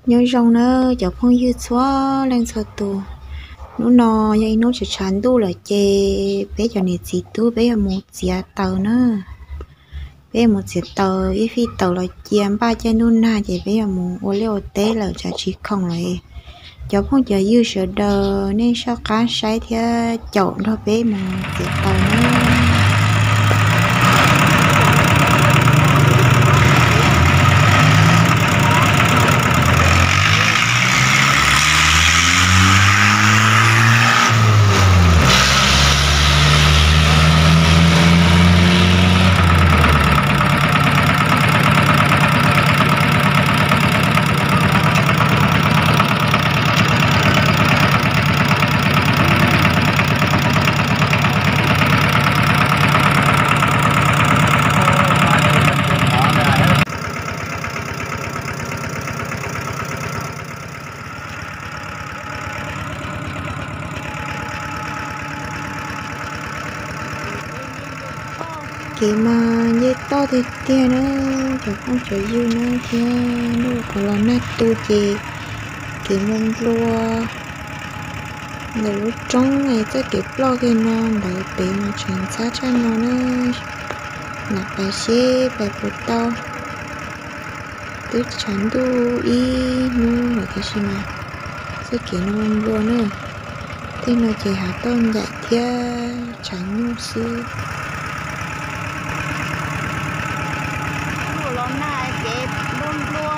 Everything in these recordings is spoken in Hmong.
Nyob zoo na cov phooj ywg txhua leej txhua tus, hnub no yog ib hnub tshav tshav ntuj lawm ces peb cov niam txiv tub peb yuav mus txiav taws na. Peb yuav mus txiav taws ib fij taws los cia npaj caij ntuj nag ces peb yuav mus ua liaj ua teb lawm tsam tsis khoom lawm. Cov phooj cov ywg sawv daws nej soj qab saib thiab caum nrog peb mus txiav taws na. Kev mas nce toj tiag tiag na, cov phooj cov ywg na thiab. Hnub qhov los nag tu ces kev nplua nplua ntawm lub roob es txoj kev ploj kiag no ntawd pem mas tseem ntxhab tshaj no na. Lam pais seb pais puas tau. Twb tshav ntuj ib hnub lawm tiam sis mas txoj kev no nplua na. Tej no ces hav tauj ncaim thiab tshav nyuj xwb. Los nag ces nplua nplua.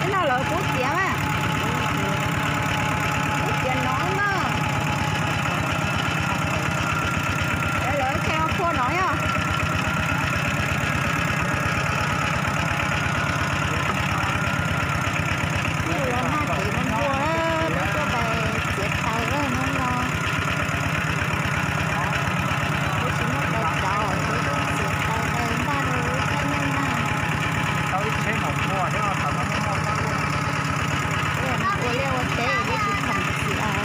Ib no lawv pub txiav mas, pub txiav no na. Lawv tshee qhua no yog. Los nag kev nplua nplua, peb tuaj pais txiav taws hnub no. Peb tsis muaj taws rauv, peb tuaj txiav taws pais npaj rau lub caij ntuj nag. Ua liaj ua teb peb tsis khoom txiav.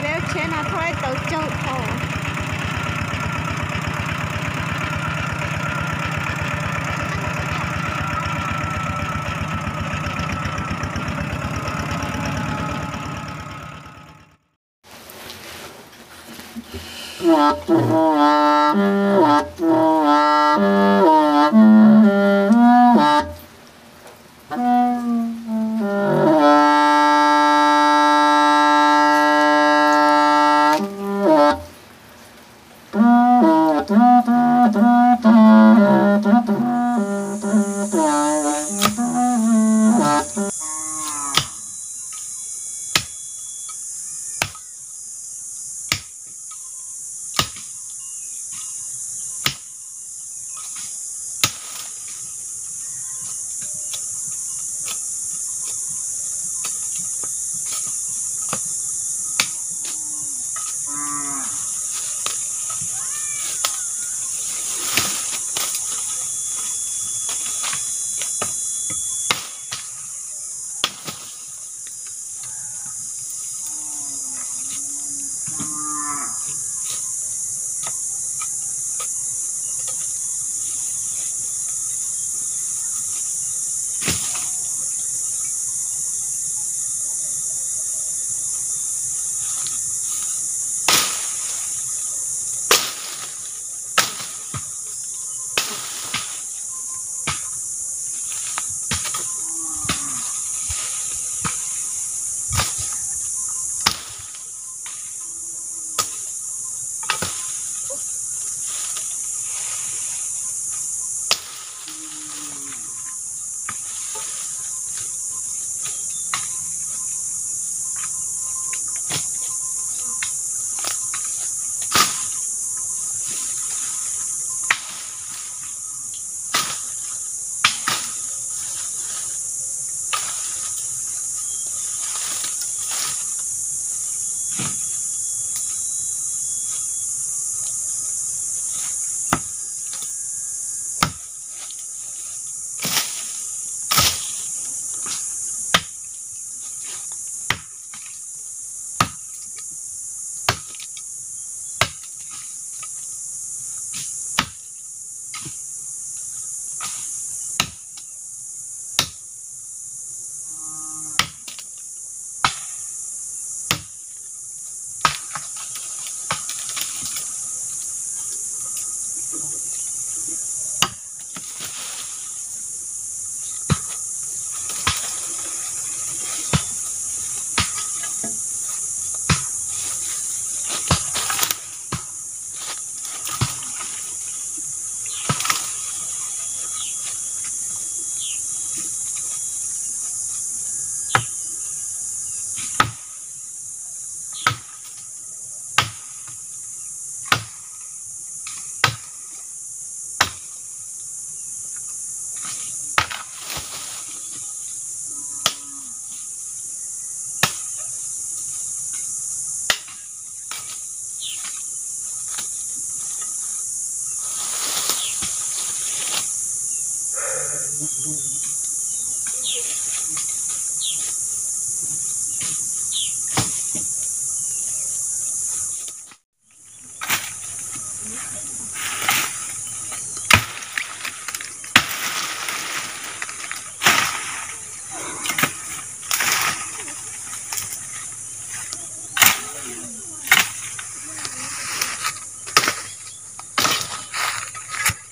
Peb lub tsheb no thauj ib tau caug dhau.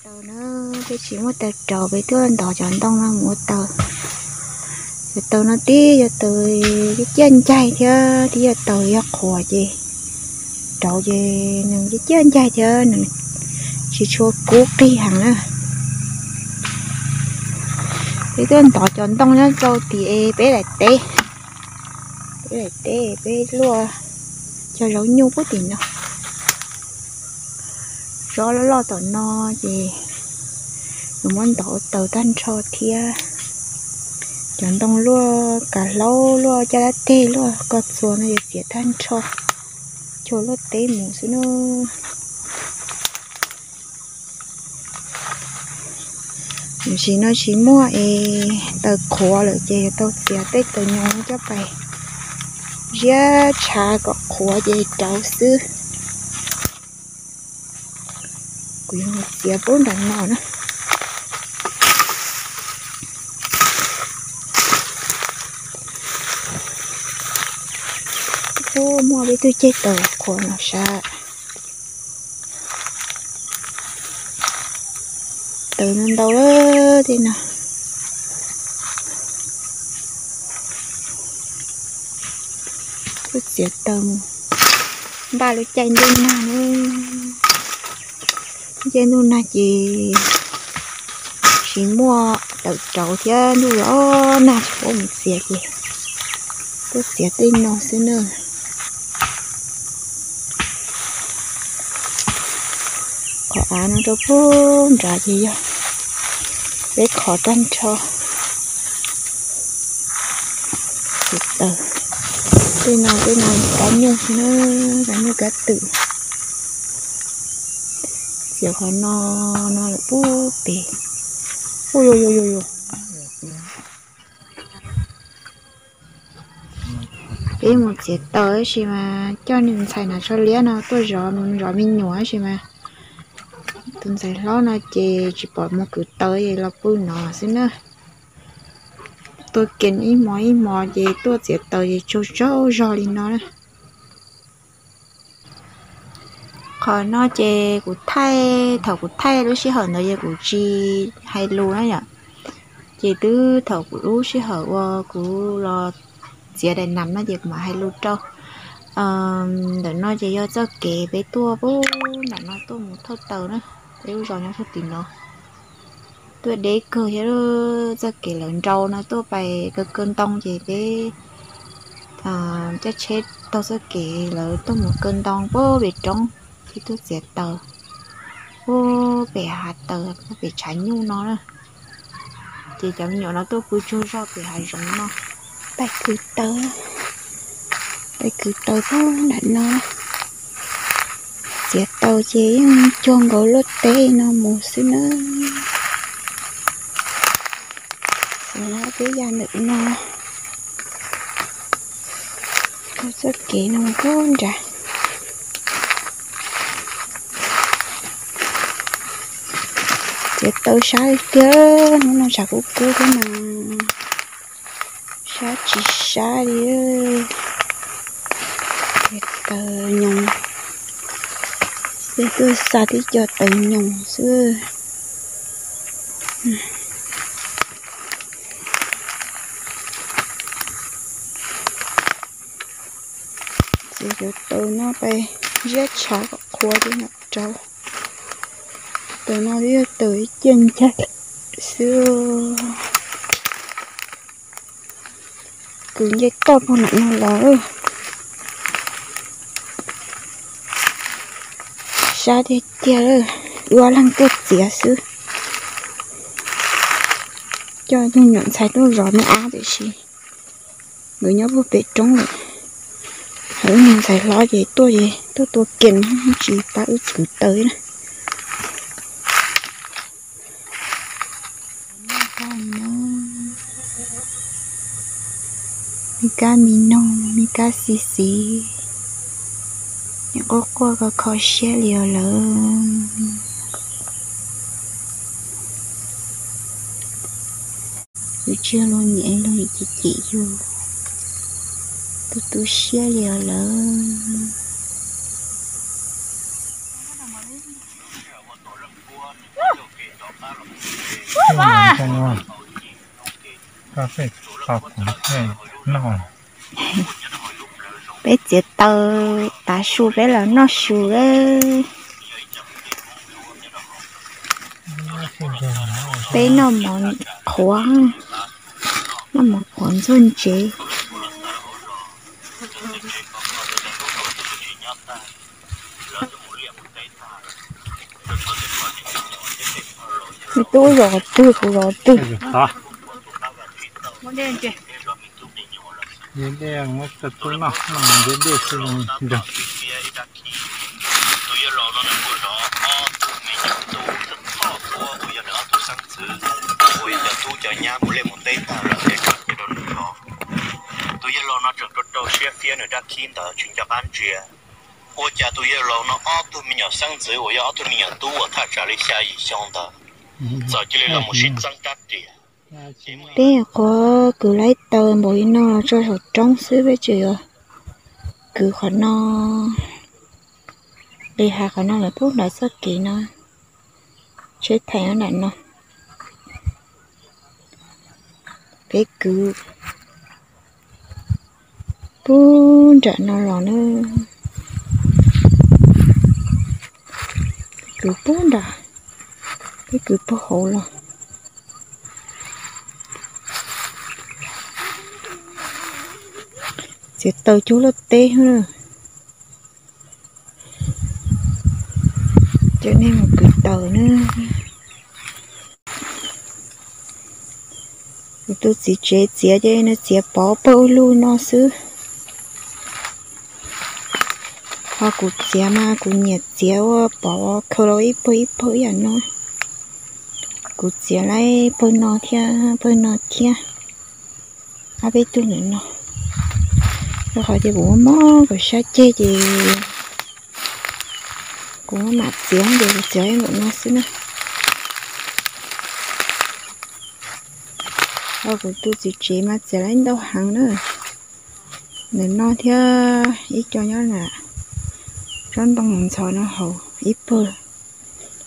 Taws na, peb tsis muaj taws rauv, peb tuaj ntov cov ntoo no mus ua taws. Cov taws no tib yog taws ciaj ncaig thiab tib yog taws yog qhuav ces rauv ces nws ciaj ncaig thiab nws tsis tshua kub qig heev na. Peb tuaj ntov cov ntoo nyob rau tim es peb daim teb, peb daim teb peb luaj cov zaub nyuj puag tim no. Zov loj loj tom no ces nws muab ntov taws tag nrho thiab. Cov ntoo luaj kav hlaub luaj caj dab teg luaj koj txhua no ces txiav tag nrho, cua luaj teb mus xwb na. Tam sim no tsis muaj es taws qhuav lawm ces yuav tau txiav tej taws nyoos no coj pais ziab tshav kom qhuav ces rauv xwb. Kuv yuav mus txiav pub nram no na. Muaj peb tug ceg taws qhuav no sav. Taws no ntau lawm tej no. Tuaj txiav taws mus npaj lub caij ntuj nag na. Caij ntuj nag ces tsis muaj taws rauv thiab ntuj los nag tsis paub mus txiav ces tuaj txiav tej no xwb na. Qhov av no rau puag nrad ces yog peb qhov tag nrho. Txiav taws tej no, tej no kab nyuj xwb na, kab nyuj kab twm. Txiav qhov no no lawm puag pem. Peb mus txiav taws tab sis mas coj niag ntxhais hnav tsho liab no tuaj zov, zov me nyuam tab sis mas tus ntxhais hlob no ces tsis pom mus kwv taws es los pw no xwb na. Tuaj kees ib hmos ib hmos ces tuaj txiav taws ces tsaug tsaug zog li no na. Qhov no ces kuv thaij, thaum kuv thaij lub sij hawm ntawd ces kuv tsis hais lus na yom. Ces twb thaum kuv lub sij hawm uas kuv los txiav daim nam no ces kuv mam hais lus rau. Ntawm no ces yog txoj kev peb tuaj puag nram no tuaj mus thauj taws na. Peb lub zos nyob puag tim no. Tuaj deb kawg thiab, txoj kev lawv nrau no tuaj pais kaw kaw ntoo ces peb caij tsheb taug txoj kev lawv tuaj mus kaw ntoo puag pem roob thiab tuaj txiav taws puag pem hav taws puag pem tshav nyuj no na. Ces cov me nyuam no tuaj pw tsaug zog pem hav zoov no. Pais kwv taws, pais kwv taws puag nram no. Txiav taws ces yeej cuag nkaus luaj teb no mus xwb na. Txiav lab peb ya ntawm no, taug txoj kev no mus puag nrad. Txiav taws sab tiag, hnub no tshav kub kub thiab mas sab tsis sab li. Txiav taws nyoos, peb tuaj xa tib co taws nyoos xwb. Txiav cov taws no pais ziab tshav kom qhuav thiab mam rauv. Taws no twb yog taws ib ciaj ncaig xwb. Kwv nce toj puag nram no los. Sab tiag tiag, wb ob leeg tuaj txiav xwb. Coj tus nyuam ntxhais tuaj zov me ab tiam sis nkawd nyob puag pem roob lawm. Ho wb niag ntxhais hlob ces tuaj ces tuaj tua kees tsis pab wb kwv taws na. Me kab me noog, me kab xis xis, nim quaj quaj kho kho siab li os lawm. Yus tsis yog luag niam, luag niam cem cem yus, tu tu siab li os lawm. Peb txiav taws tav su peb los noj su lawm. Peb noj mov qhuav, noj mov qhuav ntxuag ntsev. Me tub zov qhov twg, kuv zov qhov twg. Tus yawg laus no nws kuj zov ob tug me nyuam tub txom txom uas yog nws ob tug xeeb ntxwv, uas yog cov tub cov nyab mus liaj mus teb tag lawm es tseem cia rau nws zov. Tus yawg laus no tseem rau rau siab fiab nws dab khib ntawd tsis nco qab ntsia. Ua cas tus yawg laus no ob tug me nyuam xeeb ntxwv uas yog ob tug me nyuam tub uas thaj tsam li xya yim xyoo ntawd txawm cia li los mus sib txeeb rab riam. Peb nyuam qhuav kwv laib taws npaum li no los tso saum roob xwb, peb tseem yuav kwv qhov no, li hais qhov no lawm pub nram txoj kev no, tsheb thaiv nram no. Peb kwv pub nram no los na, kwv pub nram, peb kwv pub hauv los. Txiav taws cug luaj teb, cov nej mus kwv taws na. Kuv tus txiv tsev txiav ces nws txiav pov pawg ub lug no xwb. Ho kuv txiav mas kuv nyiam txiav ua pov khaws los ib pawg ib pawg ib yam no. Kuv txiav lawm pawg no thiab pawg no thiab, ob peb tug ntawm no. Rau qhov tias kuv muab mob kom sab ceg ces kuv muab mam txiav ces kuv txiav ib npaum no xwb na. Ho kuv tus txiv tsev mas txiav lawm ntau heev na. Ntawm no thiab ib co nyob nram tsob ntoo ntxhov no hauv ib pawg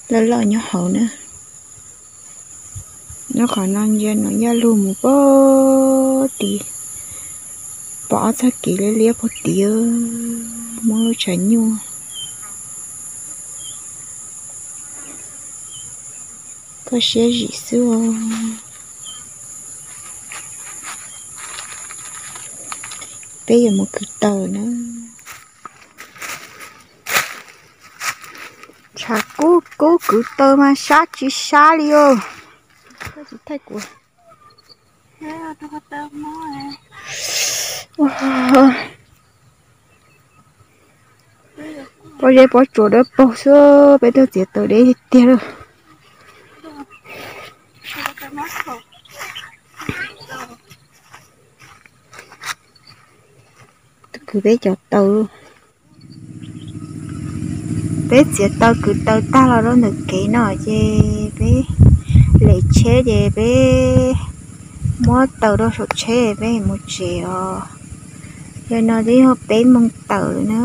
loj loj nyob hauv na. Nyob qhov no ntsia no yaj lug mus pog tid, pom ob txoj kev liab liab pog tid, muaj lub tshav nyuj. Koj siab zim xwb os. Peb yuav mus kwv taws na. Tshav kub kub kwv taws mas sab tsis sab li os. Pob zeb pob tsuas dawb paug xwb, peb tuaj txiav taws deb tiag tiag lawm. Kwv peb cov taws. Peb txiav taws kwv taws tag los rau ntawm kev no ces peb lem tsheb ces peb muab taws rau saum tsheb peb mus tsev os. Yog no twb yog peb moos tawm na,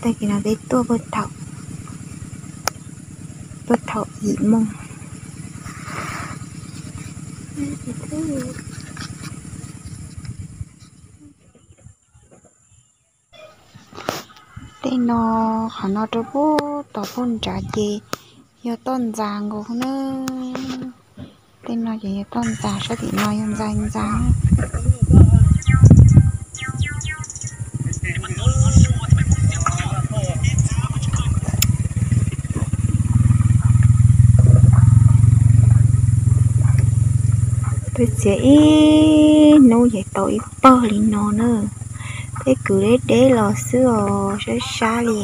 tag kis no peb tuaj puag thaum, puag thaum yim moos. Tej no, qhov no rau puag tom puag nrad ces yog toj ntxas nkaus na. Tej no ces yog toj ntxas, sab tim no yog ntxais ntxas. Peb txiav ib hnub ces tau ib pawg li no na. Peb kwv deb deb los xwb os, sab sab li.